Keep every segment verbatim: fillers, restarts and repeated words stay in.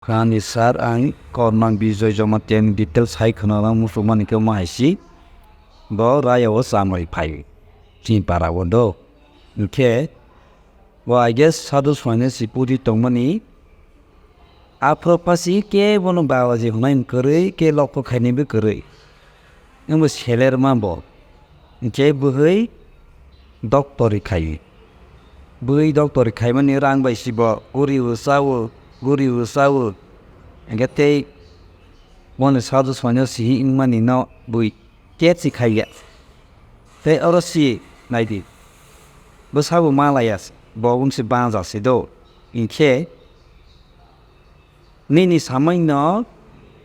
Khani sir, ang Kornang Bijoy Jamatia ni detail sai khwnana muchungmani khe ma hai si. Bo raya o chamwi phai. Chini para o do. Hinkhe bo, I guess, sadhu swaina si pudi tongmani. Aphuru phasi khe bono babaji hwnai kwrwi, khe lokho khainai bo kwrwi. Wngbo seler ma bo. Hinkhe bwhwi doctor ri khai. Bwhwi doctor ri khaimani rang bai si bo guri o cha o, guri o cha o. Hinkhe tei bono sadhu swaina si wngmani no bwrwi care si khaiya. Tei oro si naidi. Bwsa bo ma laiya se, bo wngsi banja se do. Hinkhe nini samai no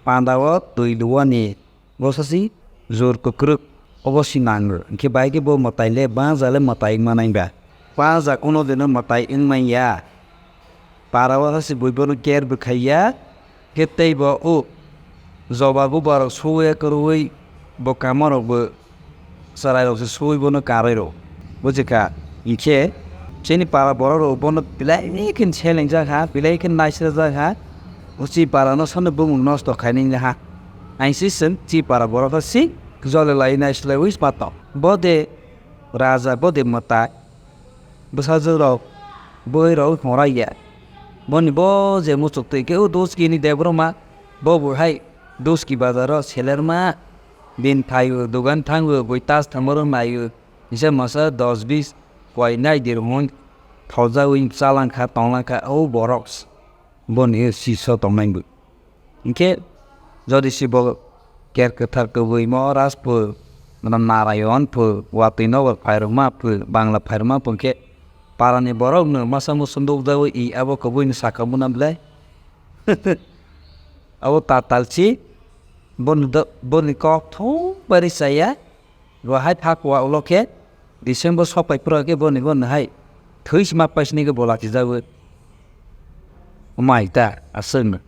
panda o twi luwani bwsa si jor kwkrwk obo si nango. Hinkhe bai khe bo mwtai le banja le mwtai wngma nai ba. Banja kuno dino mwtai wngmanya. Para o se bui bono care bo khaiya, khe tei bo o joba bubarok suya kwrwi bo kamarok bo chwrairok se sui bono karwi rw. Bujikha, hinkhe chini para borok rok bono belai khe selengjak ha, belai khe naisrajak ha, o chi para no sano bumung nosto khainai ha. Aing si chwng chi para borok no si jole lai naislaiwi ma tong. Bo de raja, bo de mwtai. Bwsajwk rok bwrwi rok hwnrai ya. Boni bo je muchuk twi khe o Doski ni Debbarma, bo bo hai Doski bazar o seler ma. Bini phai o, dogan thang o, bui tas thangma rok nai o. Kisa masa dos bis koi nai dir hwn thojaui chalangkha tonglangkha o borok. Boni siso tongnai bo. Hinkhe jodi si bo ker kwthar kwbwi mo Rajpur, Narayon phu, watwi nogo phairwkma phu, Bangla phairwkma phu hinkhe parani borokno masa musu nukjago i abo kwbwino saka muna belai. Abo tatal si boni do-, boni kok thung bari chaya. Bo hai phak wa ulo khe December sok pai phuru khe boni bono hai thwi sima paisni khe bola tijagwi. Mai ta aswkno.